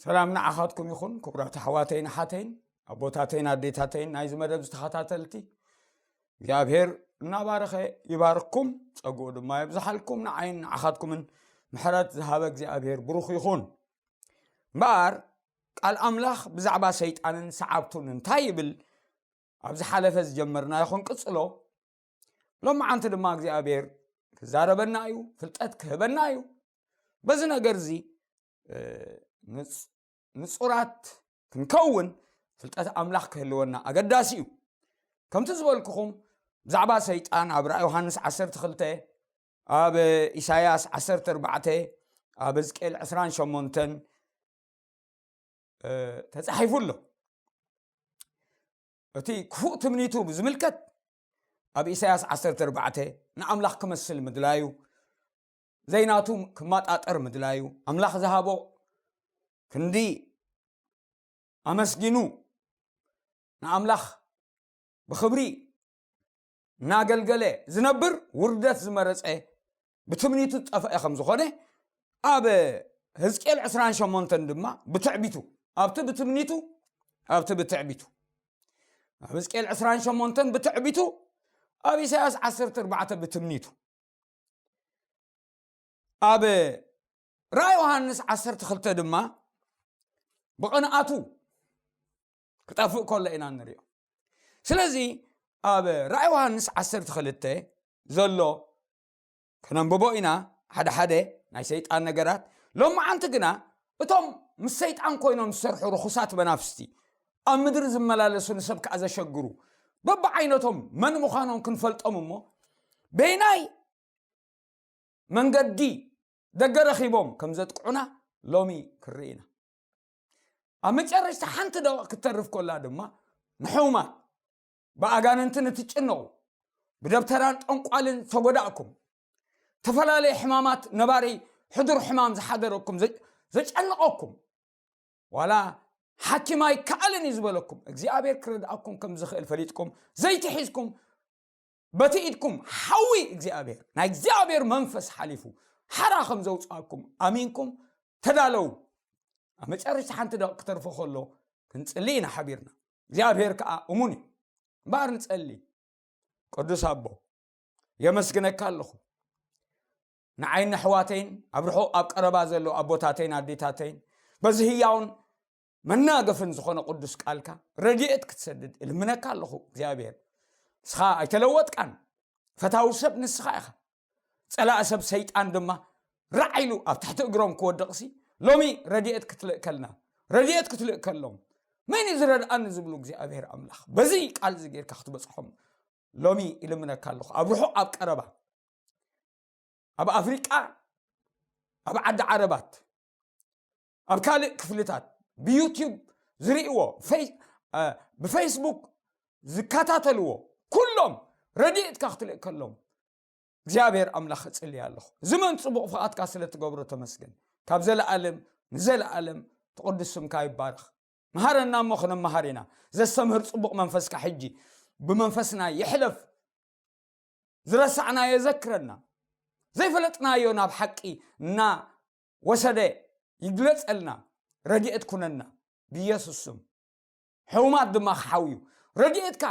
ሰላም ንዓኻትኩም ይኹን ክቡራት ኣሕዋተይን ኣሓተይን ኣቦታተይን ኣዴታተይን ናይዚ መደብ ዝተኸታተልቲ እግዚኣብሔር እናባረኸ ይባርኩም፣ ጸግኡ ድማ የብዝሓልኩም። ንዓይን ንዓኻትኩምን ምሕረት ዝሃበ እግዚኣብሔር ብሩኽ ይኹን። እምበኣር ቃል ኣምላኽ ብዛዕባ ሰይጣንን ሰዓብቱን እንታይ ይብል? ኣብ ዝሓለፈ ዝጀመርናዮ ክንቅጽሎ፣ ሎማዓንቲ ድማ እግዚኣብሔር ክዛረበና እዩ፣ ፍልጠት ክህበና እዩ። በዚ ነገር እዚ ንጹራት ክንከውን ፍልጠት ኣምላኽ ክህልወና ኣገዳሲ እዩ። ከምቲ ዝበልኩኹም ብዛዕባ ሰይጣን ኣብ ራእይ ዮሃንስ ዓሰርተ ክልተ፣ ኣብ ኢሳያስ ዓሰርተ ኣርባዕተ፣ ኣብ ሕዝቅኤል ዕስራን ሸሞንተን ተጻሒፉ ኣሎ። እቲ ክፉእ ትምኒቱ ብዝምልከት ኣብ ኢሳያስ ዓሰርተ ኣርባዕተ ንኣምላኽ ክመስል ምድላዩ፣ ዘይናቱ ክመጣጠር ምድላዩ፣ ኣምላኽ ዝሃቦ ክንዲ ኣመስጊኑ ንኣምላኽ ብኽብሪ እናገልገለ ዝነብር ውርደት ዝመረጸ ብትምኒቱ ዝጠፍአ ከም ዝኾነ ኣብ ህዝቅኤል ዕስራን ሸሞንተን ድማ ብትዕቢቱ ኣብቲ ብትምኒቱ ኣብቲ ብትዕቢቱ ኣብ ህዝቅኤል ዕስራን ሸሞንተን ብትዕቢቱ ኣብ ኢሳያስ ዓሰርተ ኣርባዕተ ብትምኒቱ ኣብ ራእይ ዮሃንስ ዓሰርተ ክልተ ድማ ብቕንኣቱ ክጠፍእ ከሎ ኢና ንሪኦ። ስለዚ ኣብ ራእይ ዮሃንስ ዓሰርተ ክልተ ዘሎ ክነንብቦ ኢና ሓደ ሓደ ናይ ሰይጣን ነገራት። ሎማዓንቲ ግና እቶም ምስ ሰይጣን ኮይኖም ዝሰርሑ ርኹሳት መናፍስቲ ኣብ ምድሪ ዝመላለሱ ንሰብ ከኣ ዘሸግሩ በብዓይነቶም መን ምዃኖም ክንፈልጦም እሞ በይናይ መንገዲ ደገ ረኺቦም ከም ዘጥቅዑና ሎሚ ክርኢ ኢና። ኣብ መጨረሽታ ሓንቲ ደቂቕ ክትተርፍ ከላ ድማ ንሕሙማት ብኣጋንንትን እትጭነቑ ብደብተራን ጠንቋልን ተጎዳእኩም ተፈላለየ ሕማማት ነባሪ ሕዱር ሕማም ዝሓደረኩም ዘጨነቐኩም ዋላ ሓኪም ኣይከኣልን እዩ ዝበለኩም እግዚኣብሔር ክረድኣኩም ከም ዝኽእል ፈሊጥኩም ዘይትሒዝኩም በቲ ኢድኩም ሓዊ እግዚኣብሔር ናይ እግዚኣብሔር መንፈስ ሓሊፉ ሓራ ከም ዘውፅኣኩም ኣሚንኩም ተዳለው። ኣብ መጨረሽታ ሓንቲ ደቂ ክተርፎ ከሎ ክንፅሊ ኢና ሓቢርና እግዚኣብሔር ከዓ እሙን እዩ። እምበኣር ንፀሊ። ቅዱስ ኣቦ የመስግነካ ኣለኹ ንዓይን ኣሕዋተይን ኣብ ርሑቕ ኣብ ቀረባ ዘለዉ ኣቦታተይን ኣዴታተይን በዚ ህያውን መናገፍን ዝኾነ ቅዱስ ቃልካ ረድኤት ክትሰድድ እልምነካ ኣለኹ እግዚኣብሔር። ንስኻ ኣይተለወጥካን። ፈታዊ ሰብ ንስኻ ኢኻ። ጸላኢ ሰብ ሰይጣን ድማ ራዕ ኢሉ ኣብ ትሕቲ እግሮም ክወድቕሲ ሎሚ ረድኤት ክትልእከልና ረድኤት ክትልእከሎም መን እዩ ዝረድኣኒ ዝብሉ እግዚኣብሔር ኣምላኽ በዚ ቃል እዚ ጌርካ ክትበፅሖም ሎሚ ይልምነካ ኣለኹ። ኣብ ርሑቕ ኣብ ቀረባ ኣብ ኣፍሪቃ ኣብ ዓዲ ዓረባት ኣብ ካልእ ክፍልታት ብዩቲዩብ ዝርእዎ ብፌስቡክ ዝከታተልዎ ኩሎም ረድኤትካ ክትልእከሎም እግዚኣብሔር ኣምላኽ እጽልይ ኣለኹ። እዚ መን ጽቡቕ ፍቓድካ ስለ ትገብሮ ተመስገን። ካብ ዘለኣለም ንዘለኣለም ትቕዱስ ስምካ ይባረኽ። መሃረና እሞ ክነመሃር ኢና። ዘስተምህር ጽቡቕ መንፈስካ ሕጂ ብመንፈስና ይሕለፍ። ዝረሳዕናዮ ዘክረና። ዘይፈለጥናዮ ናብ ሓቂ እና ወሰደ ይግለጸልና። ረድኤት ኩነና ብኢየሱስ ስም። ሕሙማት ድማ ክሓውዩ ረድኤትካ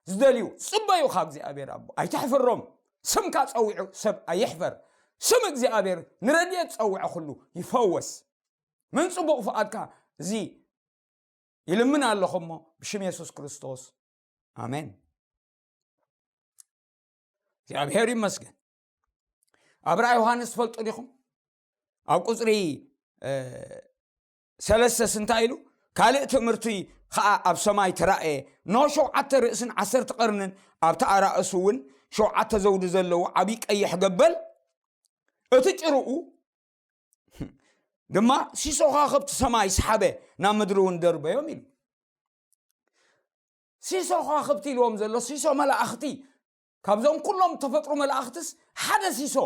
ዝደልዩ ጽበዩ ካብ እግዚኣብሔር ኣቦ ኣይተሕፍሮም። ስምካ ጸዊዑ ሰብ ኣይሕፈር። ስም እግዚኣብሔር ንረድኤት ጸውዐ ኩሉ ይፈወስ። ምን ጽቡቕ ፍቓድካ እዚ ይልምን ኣለኹ እሞ ብሽም የሱስ ክርስቶስ ኣሜን። እግዚኣብሔር ይመስገን። ኣብ ራእይ ዮሃንስ ትፈልጡ ዲኹም? ኣብ ቁፅሪ ሰለስተስ እንታይ ኢሉ? ካልእ ትምህርቲ ከዓ ኣብ ሰማይ ተራእየ፣ እነሆ ሸውዓተ ርእስን ዓሰርተ ቀርንን ኣብቲ ኣራእሱ እውን ሸውዓተ ዘውዲ ዘለዎ ዓብዪ ቀይሕ ገበል፣ እቲ ጭርኡ ድማ ሲሶ ከዋኽብቲ ሰማይ ሰሓበ፣ ናብ ምድሪ እውን ደርበዮም ኢሉ። ሲሶ ከዋኽብቲ ኢልዎም ዘሎ ሲሶ መላእኽቲ፣ ካብዞም ኩሎም ተፈጥሮ መላእኽትስ ሓደ ሲሶ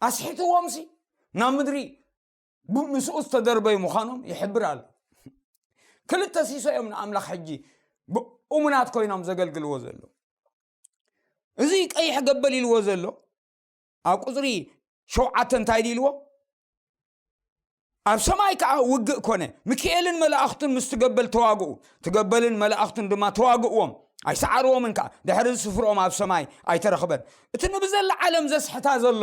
ኣስሒትዎም ሲ ናብ ምድሪ ምስኡ ዝተደርበዩ ምዃኖም ይሕብር ኣሎ። ክልተ ሲሶ እዮም ንኣምላኽ ሕጂ እሙናት ኮይኖም ዘገልግልዎ ዘሎ። እዚ ቀይሕ ገበል ኢልዎ ዘሎ ኣብ ቁፅሪ ሸውዓተ እንታይ ኢልዎ? ኣብ ሰማይ ከዓ ውግእ ኮነ። ሚካኤልን መላእኽቱን ምስ ትገበል ተዋግኡ፣ ትገበልን መላእኽቱን ድማ ተዋግእዎም፣ ኣይሰዓርዎምን ከዓ። ድሕሪ እዚ ስፍርኦም ኣብ ሰማይ ኣይተረኽበን። እቲ ንብዘላ ዓለም ዘስሕታ ዘሎ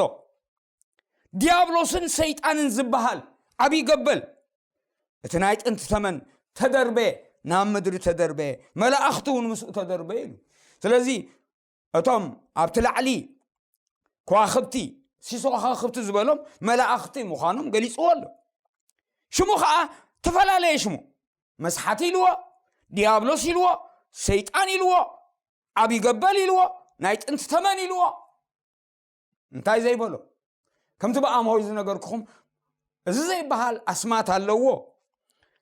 ዲያብሎስን ሰይጣንን ዝበሃል ዓብዪ ገበል፣ እቲ ናይ ጥንቲ ተመን ተደርበየ፣ ናብ ምድሪ ተደርበየ፣ መላእኽቱ እውን ምስኡ ተደርበየ ኢሉ። ስለዚ እቶም ኣብቲ ላዕሊ ከዋኽብቲ፣ ሲሶ ከዋኽብቲ ዝበሎም መላእኽቲ ምዃኖም ገሊጽዎ ኣሎ። ሽሙ ኸዓ ተፈላለየ ሽሙ፣ መስሓቲ ኢልዎ፣ ዲያብሎስ ኢልዎ፣ ሰይጣን ኢልዎ፣ ዓብዪ ገበል ኢልዎ፣ ናይ ጥንቲ ተመን ኢልዎ። እንታይ ዘይበሎ? ከምቲ ብኣምሆይ ዝነገርኩኹም፣ እዚ ዘይበሃል ኣስማት ኣለዎ።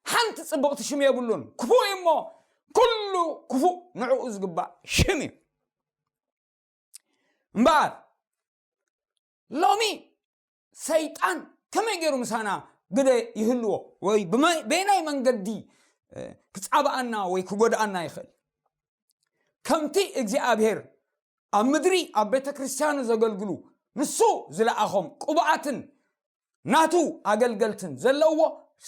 ሓንቲ ጽብቕቲ ሽም የብሉን። ክፉእ እዩ እሞ፣ ኩሉ ክፉእ ንዕኡ ዝግባእ ሽም እዩ። እምበኣር ሎሚ ሰይጣን ከመይ ገይሩ ምሳና ግደ ይህልዎ፣ ወይ ብመ-፣ በየናይ መንገዲ፣ እ፣ ክጻብኣና ወይ ክጎድኣና ይኽእል? ከምቲ እግዚኣብሔር ኣብ ምድሪ ኣብ ቤተ ክርስቲያኑ ዘገልግሉ፣ ንሱ ዝለኣኾም ቅቡኣትን ናቱ ኣገልገልትን ዘለዎ፣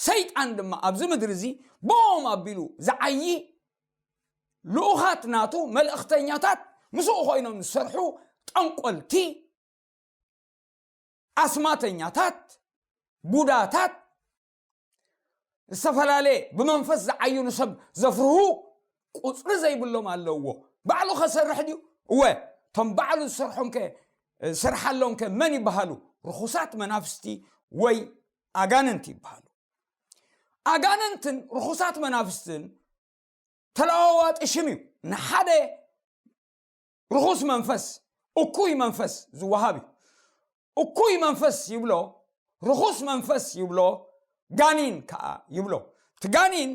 ሰይጣን ድማ ኣብዚ ምድሪ እዚ ብኦም ኣቢሉ ዝዓዪ ልኡኻት ናቱ፣ መልእኽተኛታት፣ ምስኡ ኮይኖም ዝሰርሑ ጠንቆልቲ፣ ኣስማተኛታት፣ ቡዳታት፣ ዝተፈላለየ ብመንፈስ ዝዓዩ ንሰብ ዘፍርሁ ቁጽሪ ዘይብሎም ኣለውዎ። ባዕሉ ከሰርሕ ድዩ? እወ። እቶም ባዕሉ ዝሰርሖም ከ፣ ዝሰርሓሎም ከ መን ይበሃሉ? ርኹሳት መናፍስቲ ወይ ኣጋንንቲ ይበሃሉ። ኣጋንንትን ርኹሳት መናፍስትን ተለዋዋጢ ሽም እዩ። ንሓደ ርኹስ መንፈስ፣ እኩይ መንፈስ ዝወሃብ እዩ። እኩይ መንፈስ ይብሎ፣ ርኹስ መንፈስ ይብሎ፣ ጋኒን ከዓ ይብሎ። እቲ ጋኒን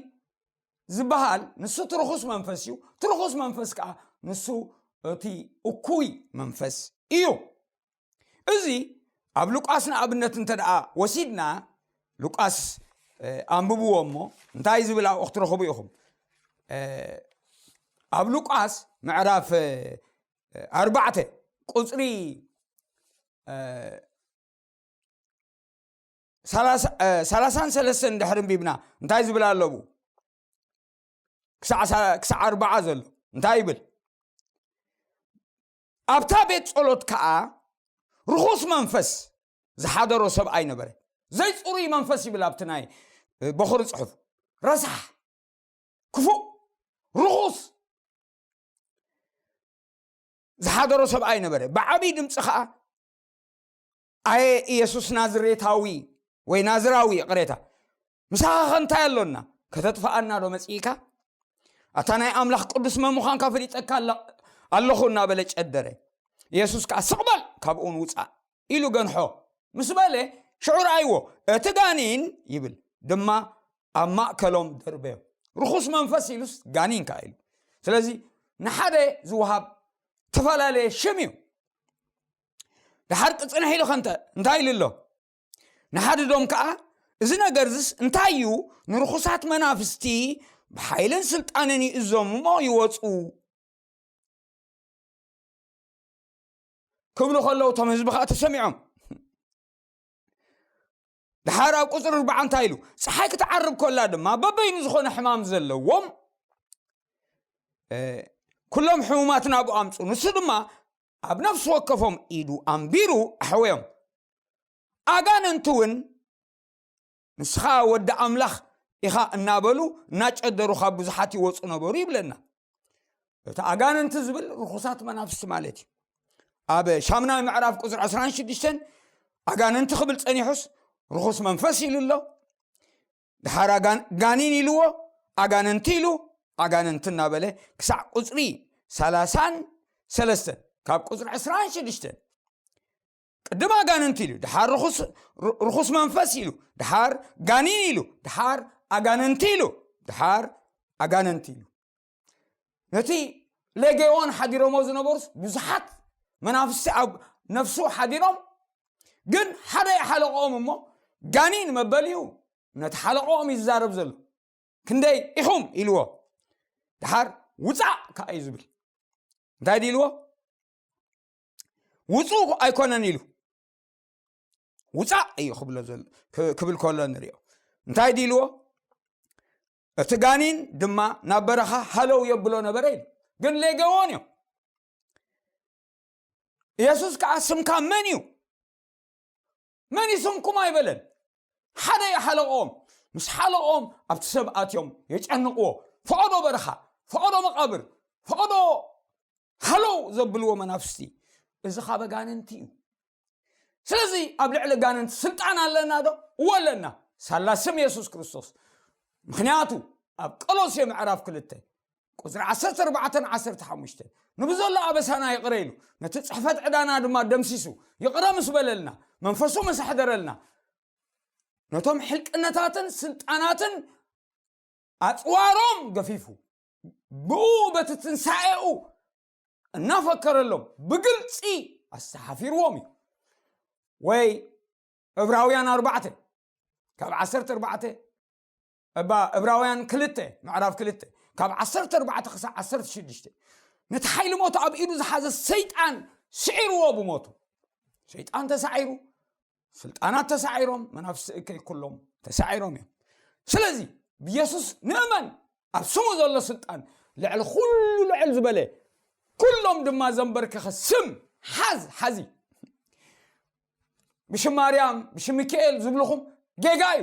ዝበሃል ንሱ እቲ ርኹስ መንፈስ እዩ። እቲ ርኹስ መንፈስ ከዓ ንሱ እቲ እኩይ መንፈስ እዩ። እዚ ኣብ ሉቃስ ንኣብነት እንተ ደኣ ወሲድና፣ ሉቃስ፣ እ፣ ኣንብብዎ እሞ እንታይ ዝብል ኣብኡ ክትረኽቡ ኢኹም። እ፣ ኣብ ሉቃስ ምዕራፍ፣ እ፣ ኣርባዕተ ቁጽሪ፣ እ፣ ሰላሳ፣ እ፣ ሰላሳን ሰለስተን እንድሕር እንቢብና እንታይ ዝብል ኣሎ ብኡ? ክሳዕ ሳ-፣ ክሳዕ ኣርባዓ ዘሎ እንታይ ይብል? ኣብታ ቤት ጸሎት ከኣ ርኹስ መንፈስ ዝሓደሮ ሰብኣይ ነበረ። ዘይጽሩይ መንፈስ ይብል ኣብቲ ናይ፣ እ፣ በኹሪ ጽሑፍ። ረሳሕ፣ ክፉእ፣ ርኹስ ዝሓደሮ ሰብኣይ ነበረ። ብዓብዪ ድምፂ ኸዓ፣ "ኣየ ኢየሱስ ናዝሬታዊ ወይ ናዝራዊ፣ ይቕሬታ፣ ምሳኻ ኸ እንታይ ኣሎና? ከተጥፍኣና ዶ መጺእካ? ኣታ ናይ ኣምላኽ ቅዱስ መን ምዃንካ ፈሊጠካ ኣላ-፣ ኣለኹ" እናበለ ጨደረ። ኢየሱስ ከኣ፣ "ስቕ በል፣ ካብኡ እውን ውጻእ" ኢሉ ገንሖ። ምስ በለ፣ ሽዑ ረኣይዎ፣ እቲ ጋኒን ይብል ድማ ኣብ ማእከሎም ደርበዮ። ርኹስ መንፈስ ኢሉስ ጋኒን ከኣ ኢሉ። ስለዚ ንሓደ ዝወሃብ ዝተፈላለየ ሽም እዩ። ድሓር ክጽንሕ ኢሉ ኸ እንተ-፣ እንታይ ኢሉ ኣሎ? ንሓድዶም ከኣ፣ "እዚ ነገር እዚስ እንታይ እዩ? ንርኹሳት መናፍስቲ ብሓይልን ስልጣንን ይእዞም እሞ ይወጹ" ክብሉ ከለዉ፣ እቶም ህዝቢ ከኣ ተሰሚዖም። ድሓር ኣብ ቁጽሪ ኣርባዓ እንታይ ኢሉ? "ጸሓይ ክትዓርብ ከላ ድማ በበይኑ ዝኾነ ሕማም ዘለዎም፣ እ፣ ኩሎም ሕሙማት ናብኡ ኣምጹ። ንሱ ድማ ኣብ ነፍሲ ወከፎም ኢዱ ኣንቢሩ ኣሕወዮም። ኣጋንንቲ እውን ንስኻ ወዲ ኣምላኽ ኢኻ እናበሉ እናጨደሩ ካብ ብዙሓት ይወጹ ነበሩ" ይብለና። እቲ ኣጋንንቲ ዝብል ርኹሳት መናፍስቲ ማለት እዩ። ኣብ ሻምናዊ ምዕራፍ ቁጽሪ ዕስራን ሽዱሽተን ኣጋንንቲ ክብል ጸኒሑስ ርኹስ መንፈስ ኢሉ ኣሎ። ድሓር ኣጋን-፣ ጋኒን ኢልዎ፣ ኣጋንንቲ ኢሉ፣ ኣጋንንቲ እናበለ ክሳዕ ቁጽሪ ሰላሳን ሰለስተን፣ ካብ ቁጽሪ ዕስራን ሽዱሽተን ቅድም ኣጋንንቲ ኢሉ፣ ድሓር ርኹስ፣ ር-፣ ርኹስ መንፈስ ኢሉ፣ ድሓር ጋኒን ኢሉ፣ ድሓር ኣጋንንቲ ኢሉ፣ ድሓር ኣጋንንቲ ኢሉ። ነቲ ሌጌዎን ሓዲሮሞ ዝነበሩስ ብዙሓት መናፍስቲ ኣብ ነፍሱ ሓዲሮም፣ ግን ሓደ ሓለቆኦም እሞ፣ ጋኒን መበሊኡ ነቲ ሓለቆኦም እዩ ዝዛረብ ዘሎ። "ክንደይ ኢኹም?" ኢልዎ። ድሓር "ውጻእ" ከኣ እዩ ዝብል። እንታይ ድዩ ኢልዎ? "ውጹ ኣይኮነን" ኢሉ። "ውጻእ" እዩ ክብሎ ዘሎ፣ ክ-፣ ክብል ከሎ ንሪኦ። እንታይ ድልዎ? እቲ ጋኒን ድማ ናብ በረኻ ሃለው የብሎ ነበረ ኢሉ። ግን ሌገዎን እዮም። ኢየሱስ ከዓ ስምካ መን እዩ? መን እዩ ስምኩም ኣይበለን። ሓደ እዩ ሓለቆም። ምስ ሓለቆም ኣብቲ ሰብ ኣትዮም የጨንቅዎ። ፈቐዶ በረኻ፣ ፈቐዶ መቓብር፣ ፈቐዶ ሃለው ዘብልዎ መናፍስቲ። እዚ ካብ ኣጋንንቲ እዩ። ስለዚ ኣብ ልዕሊ ኣጋንንቲ ስልጣን ኣለና ዶ? እወ ኣለና። ሳላ ስም የሱስ ክርስቶስ። ምኽንያቱ ኣብ ቆሎሴ ምዕራፍ ክልተ ቁፅሪ ዓሰርተ ኣርባዕተን ዓሰርተ ሓሙሽተን፣ ንብዘሎ ኣበሳና ይቕረ ኢሉ፣ ነቲ ጽሕፈት ዕዳና ድማ ደምሲሱ፣ ይቕረ ምስ በለልና፣ መንፈሱ ምስ ኣሕደረልና፣ ነቶም ሕልቅነታትን ስልጣናትን ኣጽዋሮም ገፊፉ፣ ብኡ በቲ ትንሳኤኡ እናፈከረሎም ብግልጺ ኣስተሓፊርዎም እዩ። ወይ ዕብራውያን ኣርባዕተ ካብ ዓሰርተ ኣርባዕተ፣ እባ ዕብራውያን ክልተ ምዕራፍ ክልተ ካብ ዓሰርተ ኣርባዕተ ክሳብ ዓሰርተ ሽዱሽተ፣ ነቲ ሓይሊ ሞት ኣብ ኢዱ ዝሓዘ ሰይጣን ስዒርዎ ብሞቱ። ሰይጣን ተሳዒሩ፣ ስልጣናት ተሳዒሮም፣ መናፍስቲ እከይ ኩሎም ተሳዒሮም እዮም። ስለዚ ብየሱስ ንእመን፣ ኣብ ስሙ ዘሎ ስልጣን ልዕሊ ኩሉ ልዕል ዝበለ፣ ኩሎም ድማ ዘንበርከኸ ስም ሓዝ ሓዚ። ብሽም ማርያም፣ ብሽም ሚካኤል ዝብልኹም ጌጋ እዩ።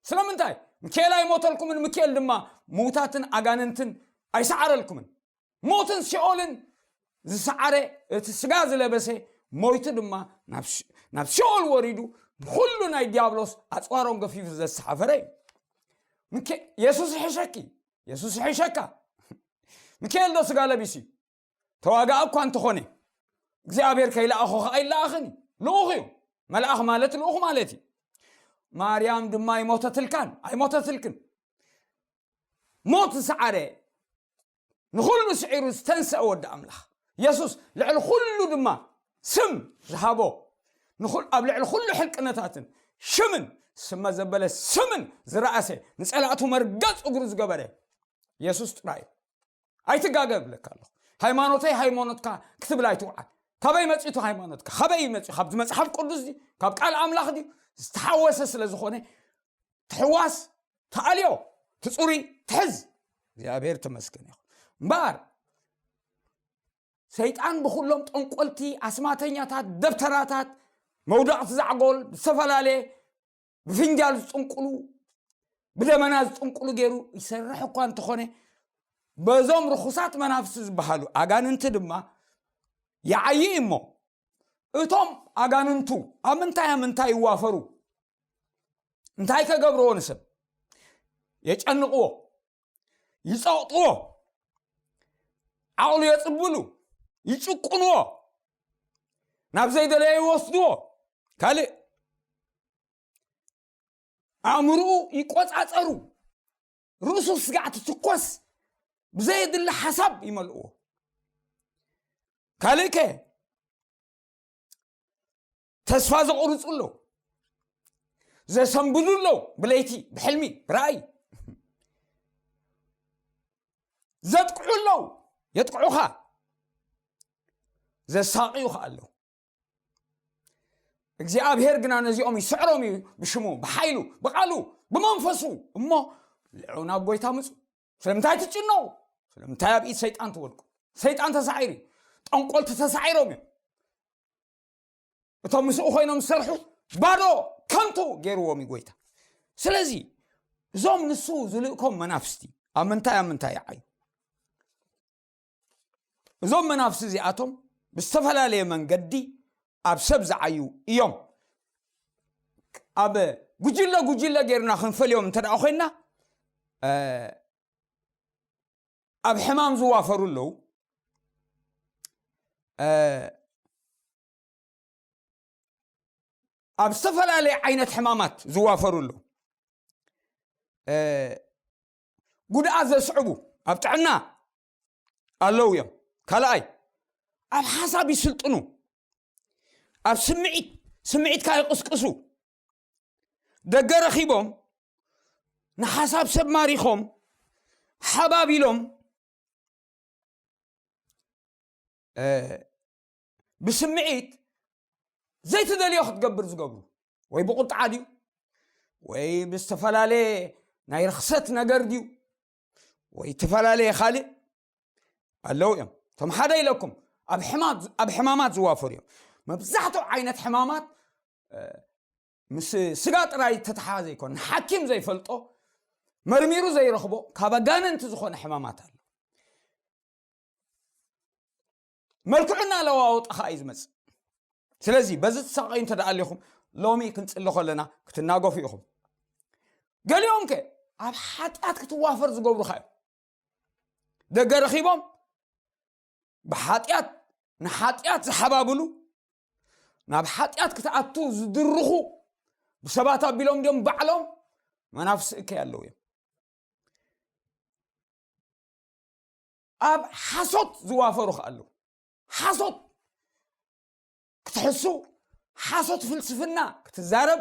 ስለምንታይ? ሚካኤል ኣይሞተልኩምን፣ ሚካኤል ድማ ምውታትን ኣጋንንትን ኣይሰዓረልኩምን። ሞትን ሲኦልን ዝሰዓረ፣ እቲ ስጋ ዝለበሰ ሞይቱ ድማ ናብ ሲ-፣ ናብ ሲኦል ወሪዱ ብኩሉ ናይ ዲያብሎስ ኣጽዋሮም ገፊፉ ዘሰሓፈረ እዩ። ምኬ-፣ የሱስ ይሕሸኪ፣ የሱስ ይሕሸካ። ሚካኤል ዶ ስጋ ለቢሱ እዩ? ተዋጋእ እኳ እንተኾነ፣ እግዚኣብሔር ከይለኣኾ ኸዓ ኣይለኣኽን እዩ። ልኡኽ እዩ። መልኣኽ ማለት ልኡኽ ማለት እዩ። ማርያም ድማ ኣይሞተትልካን፣ ኣይሞተትልክን። ሞት ዝሰዓረ፣ ንኹሉ ስዒሩ ዝተንሰአ ወዲ ኣምላኽ የሱስ፣ ልዕሊ ኩሉ ድማ ስም ዝሃቦ፣ ንኹል-፣ ኣብ ልዕሊ ኩሉ ሕልቅነታትን ሽምን ስመ ዘበለ ስምን ዝረኣሰ፣ ንጸላእቱ መርገጽ እግሩ ዝገበረ የሱስ ጥራይ እዩ። ኣይትጋገ እብለካ ኣለኹ። ሃይማኖተይ ሃይማኖትካ ክትብል ኣይትውዓል። ካበይ መጺኡ ሃይማኖትካ? ካበይ እዩ መጺኡ? ካብቲ መጽሓፍ ቅዱስ ድዩ? ካብ ቃል ኣምላኽ ድዩ? ዝተሓወሰ ስለ ዝኾነ፣ ትሕዋስ፣ ተኣልዮ፣ ትጹሪ፣ ትሕዝ። እግዚኣብሔር ተመስገን ይኹን። እምበኣር፣ ሰይጣን ብኹሎም ጠንቆልቲ፣ ኣስማተኛታት፣ ደብተራታት፣ መውደቕቲ ዛዕጎል፣ ዝተፈላለየ ብፍንጃል ዝጥንቁሉ፣ ብደመና ዝጥንቁሉ ገይሩ ይሰርሕ እኳ እንተኾነ፣ በዞም ርኹሳት መናፍስቲ ዝበሃሉ ኣጋንንቲ ድማ ይዓዪ እሞ፣ እቶም ኣጋንንቱ ኣብ ምንታይ ኣብ ምንታይ ይዋፈሩ? እንታይ ከገብርዎ ንሰብ? የጨንቕዎ፣ ይጸቕጥዎ፣ ዓቕሉ የጽብሉ፣ ይጭቁንዎ፣ ናብ ዘይደለየ ይወስድዎ። ካልእ ኣእምርኡ ይቆጻጸሩ። ርእሱ ስጋዕ ትትኮስ፣ ብዘየድሊ ሓሳብ ይመልእዎ። ካልእ ከ? ተስፋ ዘቑርጹ ኣለዉ። ዘሰንብዱ ኣለዉ። ብለይቲ ብሕልሚ፣ ብራእይ። ዘጥቅዑ ኣለዉ። የጥቅዑኻ። ዘሳቕዩ ኸኣ ኣለዉ። እግዚኣብሔር ግና ነዚኦም ይስዕሮም እዩ፣ ብሽሙ፣ ብሓይሉ፣ ብቓሉ፣ ብመንፈሱ። እሞ ልዑ ናብ ጐይታ ምጹ። ስለምንታይ ትጭነቑ? ስለምንታይ ኣብ ኢድ ሰይጣን ትወድቁ? ሰይጣን ተሳዒሩ እዩ። ጠንቆልቲ ተሳዒሮም እዮም። እቶም ምስኡ ኮይኖም ዝሰርሑ ባዶ ከንቱ ገይርዎም እዩ ጐይታ። ስለዚ እዞም ንሱ ዝልእኮም መናፍስቲ ኣብ ምንታይ ኣብ ምንታይ ይዓዩ? እዞም መናፍስቲ እዚኣቶም ብዝተፈላለየ መንገዲ ኣብ ሰብ ዝዓዩ እዮም። ኣብ ጉጅለ ጉጅለ ጌርና ክንፈልዮም እንተ ደኣ ኮይንና፣ እ፣ ኣብ ሕማም ዝዋፈሩ ኣለዉ። እ፣ ኣብ ዝተፈላለየ ዓይነት ሕማማት ዝዋፈሩ ኣለዉ። እ፣ ጉድኣት ዘስዕቡ ኣብ ጥዕና ኣለዉ እዮም። ካልኣይ፣ ኣብ ሓሳብ ይስልጥኑ። ኣብ ስምዒት፣ ስምዒትካ ይቕስቅሱ። ደገ ረኺቦም፣ ንሓሳብ ሰብ ማሪኾም፣ ሓባቢሎም፣ እ፣ ብስምዒት ዘይትደልዮ ክትገብር ዝገብሩ፣ ወይ ብቁጥዓ ድዩ፣ ወይ ብዝተፈላለየ ናይ ርኽሰት ነገር ድዩ ወይ ዝተፈላለየ ካልእ ኣለዉ እዮም። እቶም ሓደ ኢለኩም ኣብ ሕማት- ኣብ ሕማማት ዝዋፈሩ እዮም። መብዛሕትኡ ዓይነት ሕማማት እ፣ ምስ ስጋ ጥራይ ተተሓዘ ይኮን፣ ንሓኪም ዘይፈልጦ፣ መርሚሩ ዘይረኽቦ፣ ካብ ኣጋንንቲ ዝኾነ ሕማማት ኣሎ። መልክዑ እናለዋወጠ ኸዓ እዩ ዝመጽእ። ስለዚ በዚ ትሳቐዩ እንተ ደኣ ኣሊኹም፣ ሎሚ ክንጽሊ ከለና ክትናገፉ ኢኹም። ገሊኦም ከ ኣብ ሓጢኣት ክትዋፈር ዝገብሩኻ እዮም። ደገ ረኺቦም ብሓጢኣት ንሓጢኣት ዝሓባብሉ፣ ናብ ሓጢኣት ክትኣቱ ዝድርኹ፣ ብሰባት ኣቢሎም ድዮም ባዕሎም፣ መናፍስቲ እከይ ኣለዉ እዮም። ኣብ ሓሶት ዝዋፈሩ ከ ኣለዉ። ሓሶት ክትሕሱ፣ ሓሶት ፍልስፍና ክትዛረብ፣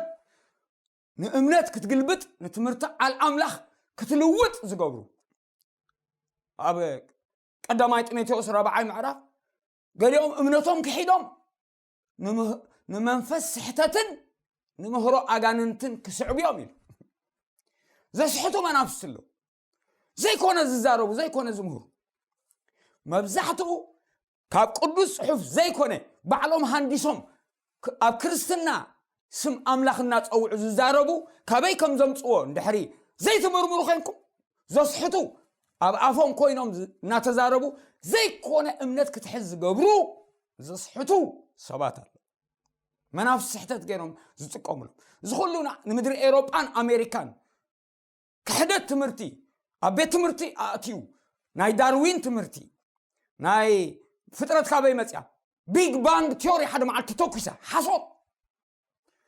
ንእምነት ክትግልብጥ፣ ንትምህርቲ ቃል ኣምላኽ ክትልውጥ ዝገብሩ። ኣብ ቀዳማይ ጢሞቴዎስ ራብዓይ ምዕራፍ ገሊኦም እምነቶም ክሒዶም ንምህ- ንመንፈስ ስሕተትን ንምህሮ ኣጋንንትን ክስዕቡ እዮም ኢሉ። ዘስሕቱ መናፍስቲ ኣለዉ። ዘይኮነ ዝዛረቡ፣ ዘይኮነ ዝምህሩ። መብዛሕትኡ ካብ ቅዱስ ጽሑፍ ዘይኮነ ባዕሎም ሃንዲሶም ክ- ኣብ ክርስትና ስም ኣምላኽ እናጸውዑ ዝዛረቡ ካበይ ከም ዘምጽዎ እንድሕሪ ዘይትምርምሩ ኮንኩም ዘስሕቱ፣ ኣብ ኣፎም ኮይኖም ዝ- እናተዛረቡ ዘይኮነ እምነት ክትሕዝ ዝገብሩ ዘስሕቱ ሰባት ኣለዉ። መናፍስቲ ስሕተት ገይሮም ዝጥቀሙሉ። እዚ ኩሉ ና- ንምድሪ ኤሮጳን ኣሜሪካን ክሕደት ትምህርቲ ኣብ ቤት ትምህርቲ ኣእትዩ፣ ናይ ዳርዊን ትምህርቲ፣ ናይ ፍጥረት ካበይ መጽያ፣ ቢግ ባንግ ቲዮሪ ሓደ መዓልቲ ተኩሳ፣ ሓሶት።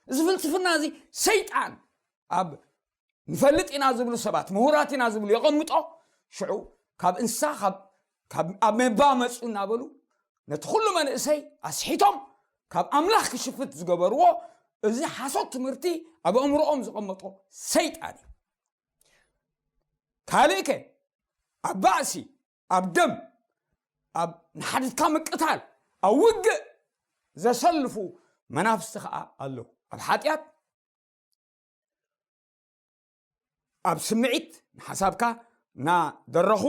እዚ ፍልስፍና እዚ ሰይጣን ኣብ ንፈልጥ ኢና ዝብሉ ሰባት፣ ምሁራት ኢና ዝብሉ የቐምጦ። ሽዑ ካብ እንስሳ ካብ- ካብ- ኣብ ሜባ መጹ እናበሉ ነቲ ኩሉ መንእሰይ ኣስሒቶም ካብ ኣምላኽ ክሽፍት ዝገበርዎ እዚ ሓሶት ትምህርቲ ኣብ ኣእምሮኦም ዝቐመጦ ሰይጣን እዩ። ካልእ ከ ኣብ ባእሲ፣ ኣብ ደም፣ ኣብ ንሓድካ ምቅታል፣ ኣብ ውግእ ዘሰልፉ መናፍስቲ ከዓ ኣለዉ። ኣብ ሓጢኣት፣ ኣብ ስምዒት ንሓሳብካ እናደረኹ፣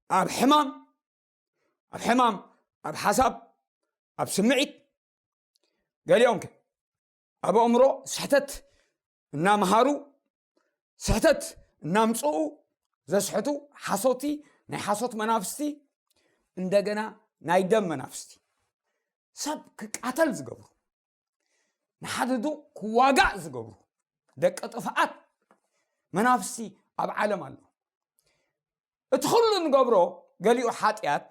ኣብ ሕማም፣ ኣብ ሕማም፣ ኣብ ሓሳብ፣ ኣብ ስምዒት፣ ገሊኦም ከ ኣብ ኣእምሮ ስሕተት እናምሃሩ፣ ስሕተት እናምጽኡ ዘስሕቱ ሓሶቲ፣ ናይ ሓሶት መናፍስቲ፣ እንደገና ናይ ደም መናፍስቲ፣ ሰብ ክቃተል ዝገብሩ፣ ንሓድዱ ክዋጋእ ዝገብሩ ደቂ ጥፍኣት መናፍስቲ ኣብ ዓለም ኣሎ። እቲ ኩሉ ንገብሮ ገሊኡ ሓጢኣት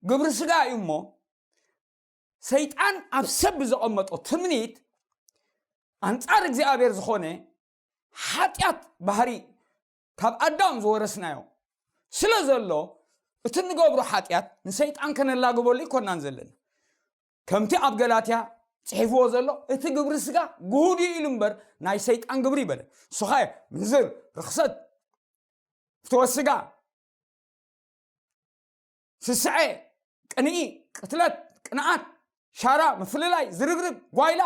ግብሪ ስጋ እዩ እሞ፣ ሰይጣን ኣብ ሰብ ብዘቐመጦ ትምኒት ኣንጻር እግዚኣብሔር ዝኾነ ሓጢኣት ባህሪ ካብ ኣዳም ዝወረስናዮ ስለ ዘሎ፣ እቲ ንገብሮ ሓጢኣት ንሰይጣን ከነላግበሉ ይኮናን ዘለና። ከምቲ ኣብ ገላትያ ጽሒፍዎ ዘሎ፣ እቲ ግብሪ ስጋ ግሁድ እዩ ኢሉ እምበር ናይ ሰይጣን ግብሪ ይበለ። ንሱ ኸ ምንዝር፣ ርኽሰት፣ ፍትወት ስጋ፣ ስስዐ፣ ቅንኢ፣ ቅትለት፣ ቅንኣት፣ ሻራ፣ ምፍልላይ፣ ዝርግርግ፣ ጓይላ፣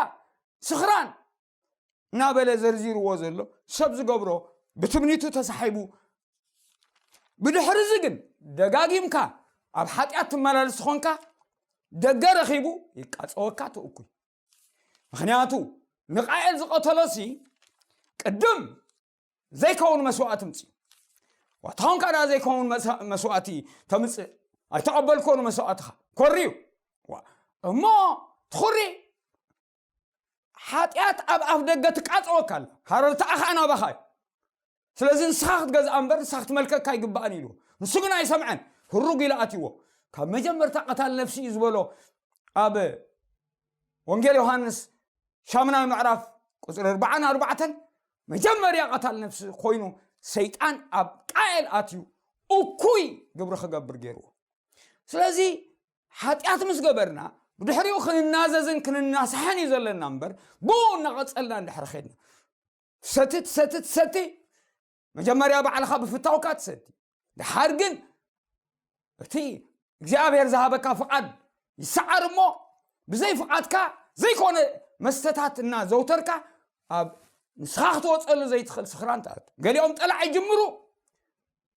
ስኽራን እናበለ ዘርዚርዎ ዘሎ ሰብ ዝገብሮ ብትምኒቱ ተሳሒቡ፣ ብድሕሪ እዚ ግን ደጋጊምካ ኣብ ሓጢኣት ትመላለስ ዝኾንካ ደገ ረኺቡ ይቃጸወካ ትእኩይ። ምኽንያቱ ንቃኤል ዝቐተሎሲ ቅድም ዘይከውን መስዋእቲ ምጽእ። ዋታውን ካዳ ዘይከውን መስ- መስዋእቲ ተምጽእ ኣይተቐበልኮ ንመስዋእትኻ ኮርዩ። ዋ፣ እሞ ትኹሪ ሓጢኣት ኣብ ኣፍ ደገ ትቃጸወካ ኣላ። ሃረርታኣ ኸዓ ናባኻ እዩ። ስለዚ ንስኻ ክትገዝኣ እምበር ንስኻ ክትመልከካ ኣይግባእን ኢልዎ። ንሱ ግን ኣይሰምዐን። ህሩግ ኢሉ ኣትይዎ። ካብ መጀመርታ ቀታል ነፍሲ እዩ ዝበሎ ኣብ ወንጌል ዮሃንስ ሻምናይ ምዕራፍ ቁጽሪ ኣርባዓን ኣርባዕተን መጀመርያ ቀታል ነፍሲ ኮይኑ ሰይጣን ኣብ ቃኤል ኣትዩ እኩይ ግብሪ ክገብር ገይርዎ። ስለዚ ሓጢኣት ምስ ገበርና ብድሕሪኡ ክንናዘዝን ክንናሳሕን እዩ ዘለና እምበር ብኡ እናቐጸልና እንድሕር ኸድና ትሰቲ ትሰቲ ትሰቲ መጀመርያ ባዕልኻ ብፍታውካ ትሰቲ ድሓር ግን እቲ እግዚኣብሔር ዝሃበካ ፍቓድ ይሰዓር እሞ ብዘይ ፍቓድካ ዘይኮነ መስተታት እና ዘውተርካ ኣብ ንስኻ ክትወፀሉ ዘይትኽእል ስኽራን ትኣቱ። ገሊኦም ጠላዕ ይጅምሩ፣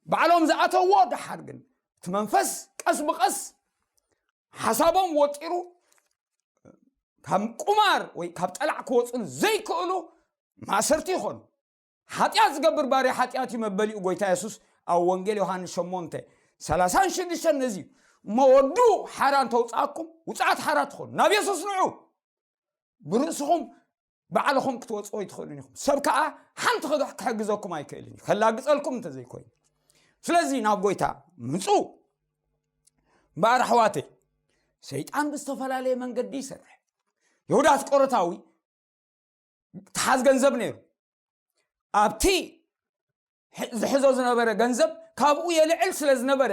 ባዕሎም ዝኣተዎ። ደሓር ግን እቲ መንፈስ ቀስ ብቐስ ሓሳቦም ወጢሩ ካብ ቁማር ወይ ካብ ጠላዕ ክወፅሉ ዘይክእሉ ማእሰርቲ ይኾኑ። ሓጢኣት ዝገብር ባርያ ሓጢኣት እዩ መበሊኡ ጎይታ የሱስ ኣብ ወንጌል ዮሃንስ ሸሞንተ ሰላሳን ሽዱሽተን ነዚ እዩ። እሞ ወዱ ሓራ እንተውፅኣኩም ውፅኣት ሓራ ትኾኑ። ናብ የሱስ ንዑ። ብርእስኹም ባዕልኹም ክትወፅዎ ኣይትኽእሉን ኢኹም። ሰብ ከዓ ሓንቲ ክሕግዘኩም ኣይክእልን እዩ፣ ከላግፀልኩም እንተዘይኮይኑ። ስለዚ ናብ ጎይታ ምፁ። እምበኣር ኣሕዋተይ፣ ሰይጣን ብዝተፈላለየ መንገዲ ይሰርሕ። ይሁዳ ኣስቆሮታዊ ተሓዝ ገንዘብ ነይሩ። ኣብቲ ዝሕዞ ዝነበረ ገንዘብ ካብኡ የልዕል ስለ ዝነበረ፣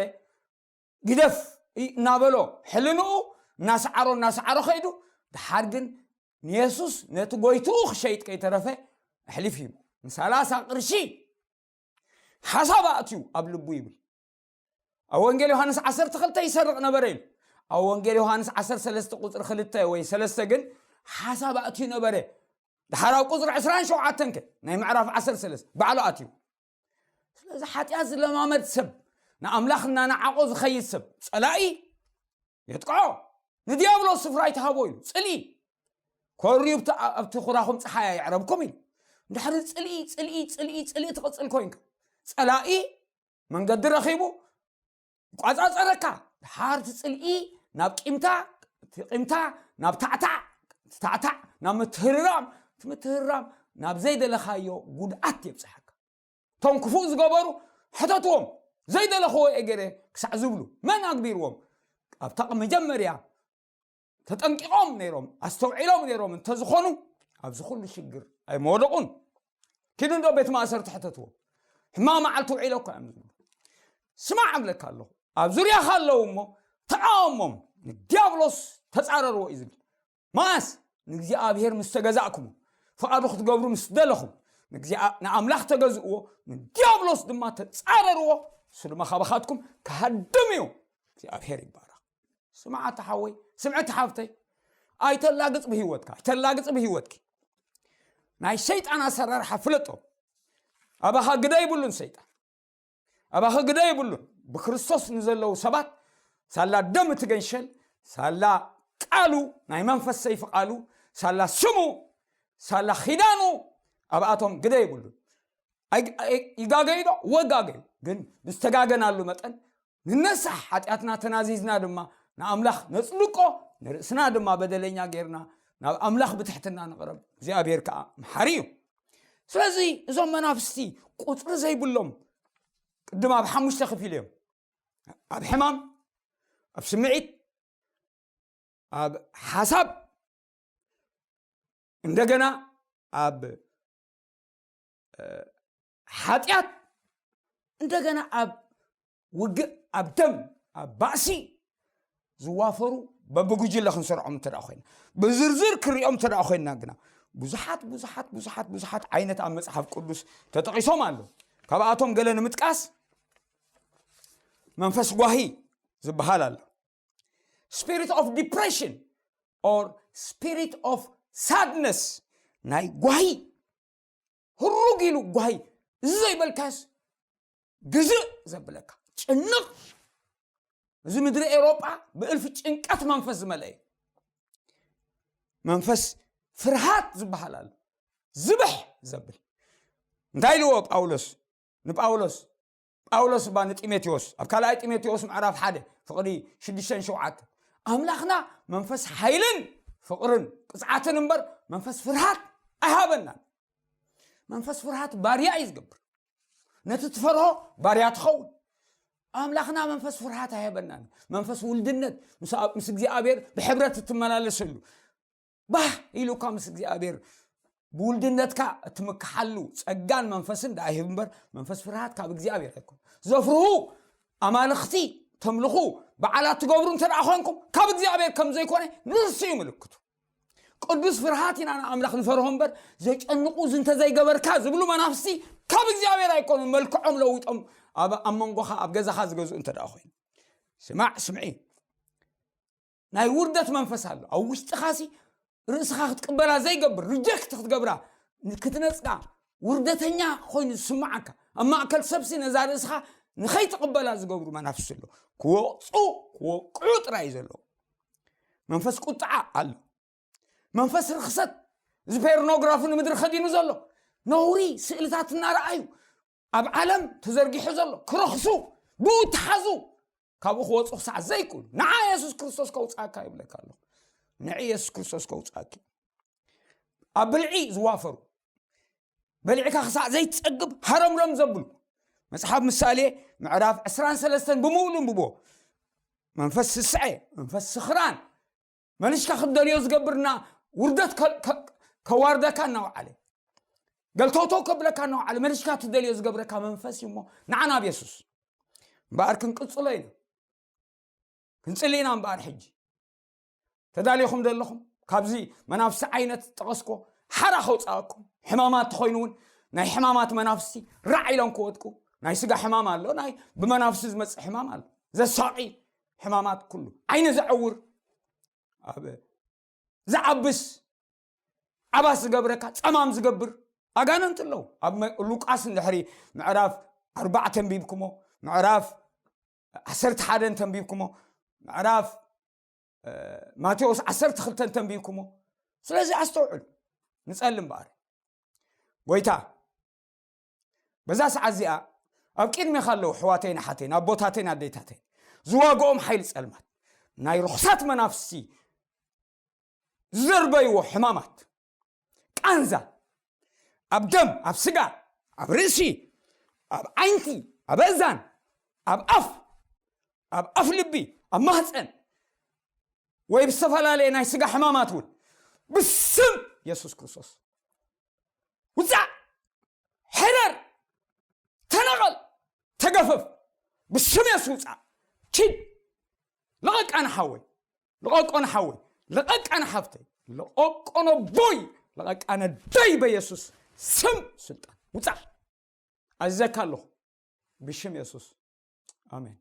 ግደፍ እናበሎ ሕልንኡ እናሰዓሮ እናሰዓሮ ከይዱ፣ ድሓር ግን ንየሱስ ነቲ ጎይትኡ ክሸይጥ ከይተረፈ ኣሕሊፍ ሂቡ። ንሰላሳ ቅርሺ ሓሳብ ኣእትዩ ኣብ ልቡ ይብል። ኣብ ወንጌል ዮሃንስ ዓሰርተ ክልተ ይሰርቕ ነበረ ኢሉ። ኣብ ወንጌል ዮሃንስ ዓሰርተ ሰለስተ ቁፅሪ ክልተ ወይ ሰለስተ ግን ሓሳብ ኣእትዩ ነበረ። ድሓር ኣብ ቁፅሪ ዕስራን ሸውዓተን ከ ናይ ምዕራፍ ዓሰርተ ሰለስተ ባዕሉ ኣትዩ። ስለዚ ሓጢኣት ዝለማመድ ሰብ፣ ንኣምላኽ እናነዓቆ ዝኸይድ ሰብ ጸላኢ የጥቅዖ። ንዲያብሎስ ስፍራ ይትሃቦ ኢሉ ጽልኢ ኮርዩ ኣብቲ ኩራኹም ጸሓይ ኣይዕረብኩም ኢሉ። እንድሕሪ ጽልኢ ጽልኢ ጽልኢ ጽልኢ ትቕጽል ኮይንካ ጸላኢ መንገዲ ረኺቡ ይቋጻጸረካ። ድሓር እቲ ጽልኢ ናብ ቂምታ፣ እቲ ቂምታ ናብ ታዕታዕ፣ እቲ ታዕታዕ ናብ ምትህርራም፣ እቲ ምትህርራም ናብ ዘይደለኻዮ ጉድኣት የብጽሓካ። እቶም ክፉእ ዝገበሩ ሕተትዎም፣ ዘይደለኽዎ እየ ገይረ ክሳዕ ዝብሉ መን ኣግቢርዎም? ኣብታ መጀመርያ ተጠንቂቖም ነይሮም፣ ኣስተውዒሎም ነይሮም እንተዝኾኑ ኣብዚ ኩሉ ሽግር ኣይመወደቑን። ኪዱ እንዶ ቤት ማእሰርቲ ሕተትዎም። ሕማቕ መዓልቲ ውዒለ እኳ እዮም ዝብሉ። ስማዕ እብለካ ኣለኹ፣ ኣብ ዙርያኻ ኣለዉ እሞ ተቃወሞም፣ ንዲያብሎስ ተጻረርዎ እዩ ዝብል። መኣስ ንእግዚኣብሔር ምስ ተገዛእኩሙ፣ ፍቓዱ ክትገብሩ ምስ ደለኹም፣ ንእግዚኣ-፣ ንኣምላኽ ተገዝእዎ፣ ንዲያብሎስ ድማ ተጻረርዎ፣ እሱ ድማ ካባኻትኩም ክሃድም እዩ። እግዚኣብሔር ይባረኽ። ስምዓት ሓወይ፣ ስምዕቲ ሓፍተይ፣ ኣይተላግጽ ብህይወትካ፣ ኣይተላግጽ ብህይወትኪ። ናይ ሰይጣን ኣሰራርሓ ፍለጦ። ኣባኻ ግደ ይብሉን ሰይጣን። ኣባኻ ግደ ይብሉን። ብክርስቶስ ንዘለዉ ሰባት ሳላ ደም እቲ ገንሸል፣ ሳላ ቃሉ፣ ናይ መንፈስ ሰይፊ ቃሉ፣ ሳላ ስሙ፣ ሳላ ኺዳኑ፣ ኣብኣቶም ግደ ይብሉን። ኣይ-፣ ኣይ-፣ ይጋገዩ ዶ? ወጋገዩ። ግን ብዝተጋገናሉ መጠን ንነሳሕ፣ ሓጢኣትና ተናዚዝና ድማ ንኣምላኽ ነጽድቆ፣ ንርእስና ድማ በደለኛ ጌርና ናብ ኣምላኽ ብትሕትና ንቕረብ። እግዚኣብሔር ከኣ መሓሪ እዩ። ስለዚ እዞም መናፍስቲ ቁጽሪ ዘይብሎም ቅድም ኣብ ሓሙሽተ ክፊል እዮም። ኣብ ሕማም፣ ኣብ ስምዒት፣ ኣብ ሓሳብ፣ እንደገና ኣብ፣ እ፣ ሓጢኣት፣ እንደገና ኣብ ውግእ፣ ኣብ ደም፣ ኣብ ባእሲ ዝዋፈሩ በብጉጅለ ክንሰርዖም እንተ ደኣ ኮይና፣ ብዝርዝር ክሪኦም እንተ ደኣ ኮይና ግና ብዙሓት፣ ብዙሓት፣ ብዙሓት፣ ብዙሓት ዓይነት ኣብ መጽሓፍ ቅዱስ ተጠቒሶም ኣለዉ። ካብኣቶም ገለ ንምጥቃስ መንፈስ ጓሂ ዝበሃል ኣሎ። Spirit of depression or spirit of sadness፣ ናይ ጓሂ፣ ህሩግ ኢሉ ጓሂ፣ እዚ ዘይበልካስ ግዝእ ዘብለካ፣ ጭንቕ። እዚ ምድሪ ኤውሮጳ ብእልፊ ጭንቀት መንፈስ ዝመልአ እዩ። መንፈስ ፍርሃት ዝበሃል ኣሎ። ዝብሕ ዘብል። እንታይ ኢልዎ ጳውሎስ ንጳውሎስ? ጳውሎስ እባ ንጢሞቴዎስ ኣብ ካልኣይ ጢሞቴዎስ ምዕራፍ ሓደ ፍቕዲ ሽዱሽተን ሸውዓተን፣ ኣምላኽና መንፈስ ሓይልን ፍቕርን ቅጽዓትን እምበር መንፈስ ፍርሃት ኣይሃበናን። መንፈስ ፍርሃት ባርያ እዩ ዝገብር። ነቲ ትፈርሆ ባርያ ትኸውን። ኣምላኽና መንፈስ ፍርሃት ኣይሃበናን። መንፈስ ውልድነት፣ ምስ ኣብ-፣ ምስ እግዚኣብሔር ብሕብረት እትመላለሰሉ፣ ባህ ኢሉካ ምስ እግዚኣብሔር ብውልድነትካ እትምክሓሉ ጸጋን መንፈስን ደኣ ይህብ እምበር፣ መንፈስ ፍርሃት ካብ እግዚኣብሔር ኣይኮን። ዘፍርሁ ኣማልኽቲ ተምልኹ፣ በዓላት ትገብሩ እንተ ደኣ ኾንኩም፣ ካብ እግዚኣብሔር ከም ዘይኮነ ንሱ እዩ ምልክቱ። ቅዱስ ፍርሃት ኢና ንኣምላኽ ንፈርሆ እምበር፣ ዘጨንቑ እዚ እንተ ዘይገበርካ ዝብሉ መናፍስቲ ካብ እግዚኣብሔር ኣይኮኑን። መልክዖም ለዊጦም ኣብ፣ ኣብ መንጎኻ፣ ኣብ ገዛኻ ዝገዝኡ እንተ ደኣ ኮይኑ። ስማዕ፣ ስምዒ። ናይ ውርደት መንፈስ ኣሎ ኣብ ውሽጥኻሲ፣ ርእስኻ ክትቅበላ ዘይገብር፣ ሪጀክት ክትገብራ፣ ክትነጽጋ፣ ውርደተኛ ኮይኑ ዝስምዓካ፣ ኣብ ማእከል ሰብሲ ነዛ ርእስኻ ንኸይትቕበላ ዝገብሩ መናፍስቲ ኣሎ። ክወቕጹ፣ ክወቅዑ ጥራይ እዩ ዘለዎ። መንፈስ ቁጥዓ ኣሎ። መንፈስ ርኽሰት፣ እዚ ፖርኖግራፊ ንምድሪ ከዲኑ ዘሎ፣ ነውሪ ስእልታት እናረኣዩ ኣብ ዓለም ተዘርጊሑ ዘሎ፣ ክረኽሱ፣ ብኡ ተሓዙ፣ ካብኡ ክወፁ ክሳዕ ዘይክእሉ፣ ንዓ የሱስ ክርስቶስ ከውፅኣካ ይብለካ ኣለኹ። ንዒ የሱስ ክርስቶስ ከውፅኣኪ። ኣብ ብልዒ ዝዋፈሩ፣ በሊዕካ ክሳዕ ዘይትጸግብ ሃረምረም ዘብሉ፣ መጽሓፍ ምሳሌ ምዕራፍ ዕስራን ሰለስተን ብምሉእ እንብቦ። መንፈስ ስስዐ፣ መንፈስ ስኽራን፣ መሊሽካ ክትደልዮ ዝገብርና ውርደት ከ- ከ- ከዋርደካ እናወዓለ፣ ገልተውተው ከብለካ እናወዓለ፣ መሊሽካ ትደልዮ ዝገብረካ መንፈስ እዩ እሞ፣ ንዓ ናብ የሱስ እምበኣር ክንቅጽሎ ኢና። ክንጽሊ ኢና እምበኣር ሕጂ። ተዳሊኹም ዘለኹም ካብዚ መናፍሲ ዓይነት ጠቐስኮ ሓራ ከውፅኣኩም። ሕማማት ተኾይኑ እውን ናይ ሕማማት መናፍስቲ ራዕ ኢሎም ክወድቁ። ናይ ስጋ ሕማም ኣሎ፣ ናይ ብመናፍሲ ዝመፅእ ሕማም ኣሎ። ዘሳቒ ሕማማት ኩሉ፣ ዓይኒ ዘዕውር፣ ኣብ ዝዓብስ፣ ዓባስ ዝገብረካ፣ ጸማም ዝገብር ኣጋንንት ኣለዉ። ኣብ መ- ሉቃስ እንድሕሪ ምዕራፍ ኣርባዕተ ኣንቢብኩሞ፣ ምዕራፍ ዓሰርተ ሓደ እንተንቢብኩሞ፣ ምዕራፍ እ፣ ማቴዎስ ዓሰርተ ክልተ እንተንቢብኩሞ። ስለዚ ኣስተውዕሉ። ንጸሊ እምበኣር፣ ጎይታ፣ በዛ ሰዓት እዚኣ ኣብ ቅድሜኻ ኣለዉ ኣሕዋተይን ኣሓተይን፣ ኣቦታተይን ኣደይታተይን፣ ዝዋግኦም ሓይሊ ጸልማት፣ ናይ ርኹሳት መናፍስቲ ዝዘርበይዎ ሕማማት፣ ቃንዛ፣ ኣብ ደም፣ ኣብ ስጋ፣ ኣብ ርእሲ፣ ኣብ ዓይንቲ፣ ኣብ ኣእዛን፣ ኣብ ኣፍ፣ ኣብ ኣፍ ልቢ፣ ኣብ ማህፀን፣ ወይ ብዝተፈላለየ ናይ ስጋ ሕማማት እውን፣ ብስም የሱስ ክርስቶስ ውፃእ፣ ሕረር፣ ተነቐል፣ ተገፈፍ። ብስም የሱስ ውፃእ። ኪድ። ልቐቃ ንሓወይ፣ ልቐቆ ንሓወይ፣ ልቐቃ ንሓፍተይ፣ ልቐቆ ነቦይ፣ ልቐቃ ነደይ፣ በየሱስ ስም ስልጣን ውፃእ። ኣዘካ ኣለኹ ብሽም የሱስ፣ ኣሜን።